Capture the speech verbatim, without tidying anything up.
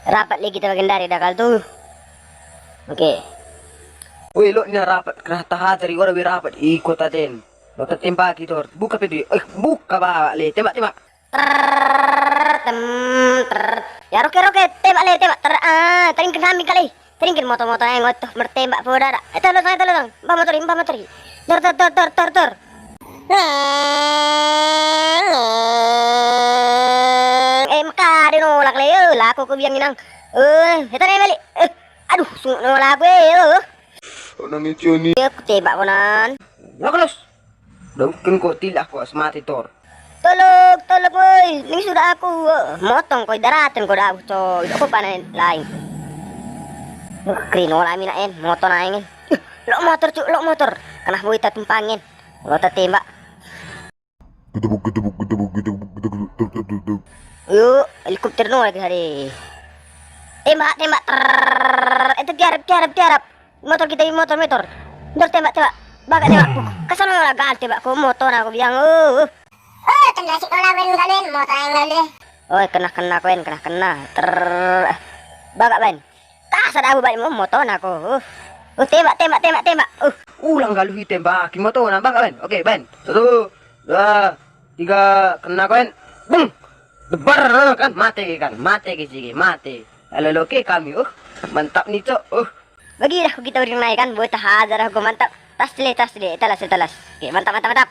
Rapat lagi kita bagendari dah kal tu. Oke. Woi, lot nina rapat, kena tahajar i, oda woi rapat i kota ten. Lot tatembaki Tor. Buka pintu. Eh, buka bawak le. Tembak, tembak. Ter, tem, ter. Ya, roke, roke, tembak le, tembak. Ter, ah, teringken kami kali. Teringken motor-motor yang ngotoh mertembak poda dak. Eh, tolong, tolong, tolong. Mbah motor i, mbah motor i. Tor, tor, tor, tor, tor, tor. Eh, mekade nolak le, eh, lako ku biang inang. Eh, eta ne balik. Eh, aduh, sunguk nolak ku, eh, eh. Onang itu ni. Ya, ku tembak konan. Lako los. Dongken ko tilah ko semati Tor. Tolong, tolong, woi, ning suda aku. Motong ko i daraten ko dabuh, coy. Dok ko panen laing. Kri nolak mina en, motor naing en. Lok motor, cuk, lok motor. Kenah boi tatumpangin. Lot tatembak. Gedebuk, gedebuk, gedebuk, gedebuk, gedebuk, gedebuk, gedebuk. Yo, helikopter nolak hari. Tembak, tembak. Ter. Itu tiarap, tiarap, tiarap. Motor kita i, motor, motor. Ndor tembak, tembak. Bagak tembak. Kasano la gal tembak ko motor na ko biang. Oh, oh. Oh, kena si ola wen kalen motor yang kalen. Oi, kena, kena ko en, kena, kena. Ter. Bagak ben. Kasar aku balik mo motor na ko. Oh. Oh, tembak, tembak, tembak, tembak. Oh. Ulang galuh i tembak i motor na, bagak ben. Oke, ben. Satu, dua, tiga, kena ko en. Beng. Debar kan, mate kan, mate ke sigi, mate. Alo loke kami, uh. Mantap ni, cok. Uh. Bagi dah kita uring nai kan, boi tahajar aku mantap. Tas le, tas le, talas, talas. Oke, mantap, mantap, mantap.